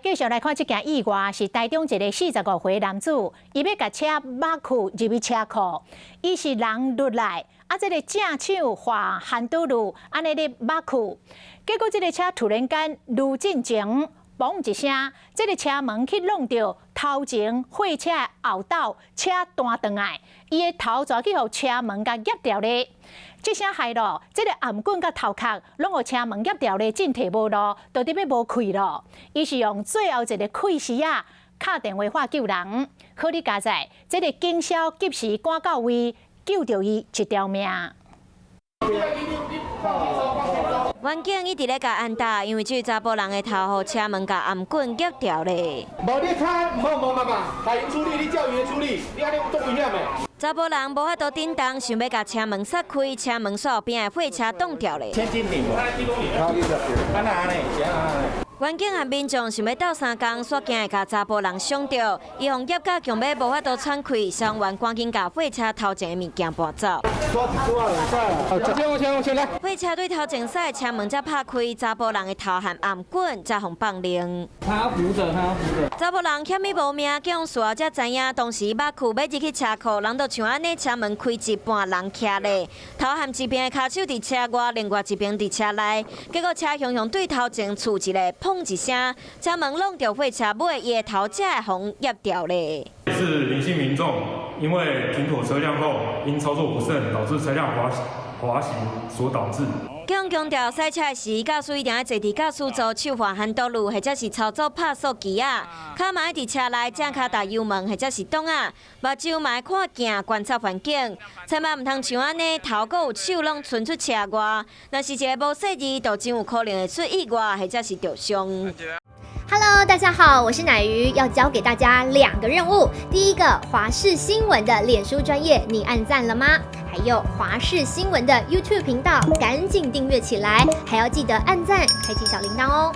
繼續來看這件意外，是台中一个45歲男子，伊欲共車抹去入去車庫，伊是人落來，啊，這个正手滑핸들按呢咧抹去，結果這个車突然間愈進前，嘣一聲，這个車門去挵著頭前貨車的後斗，車彈轉來，伊的頭就去予車門共夾著咧。這聲害咯，這个頷頸佮頭殼攏予車門夾著咧，進退無路，就佇欲無氣咯。伊是用最後一个氣絲仔，敲電話喊救人。好哩佳哉，這个警消及時趕到位，救著伊一條命。員警一直咧共按打，因為這查埔人的頭予車門共頷頸夾著咧。無你卡，無無嘛嘛，來𪜶處理，你叫𪜶處理，你按呢有足危險的。查埔人無法度頂動，想欲共車門閂開，車門煞予邊的貨車擋著咧。千斤頂無？按呢按呢，是按呢。員警和民眾想欲鬥相共，煞驚會共查埔人傷著，伊予夾甲強欲無法度喘氣，消防員趕緊共貨車頭前的物件搬走。貨車對頭前駛，車門才拍開，查埔人的頭和頷頸才予放靈。他扶著，他扶著。查埔人險物無命，警方事後才知影，當時抹去欲入去車庫，人就像按呢，車門開一半，人徛咧，頭和一邊的跤手佇車外，另外一邊佇車內，結果車雄雄對頭前觸一个，砰一聲，車門挵著貨車尾，伊的頭才會予夾著咧。是林姓民眾因為停妥車輛後，因操作不慎導致車輛滑行所導致。警方強調，駛車時駕駛一定愛坐佇駕駛座，手環 handle，或者是操作拍速機仔，跤嘛愛佇車內正跤踏油門，或者是擋仔，目睭嘛愛看鏡觀察環境，千萬毋通像按呢頭閣有手攏伸出車外，若是一个無細膩，就真有可能會出意外，或者是著傷。 Hello，大家好，我是乃瑜，要交給大家兩個任務。第一個，華視新聞的臉書專頁，你按讚了嗎？還有華視新聞的 YouTube 頻道，趕緊訂閱起來，還要記得按讚，開啟小鈴鐺哦。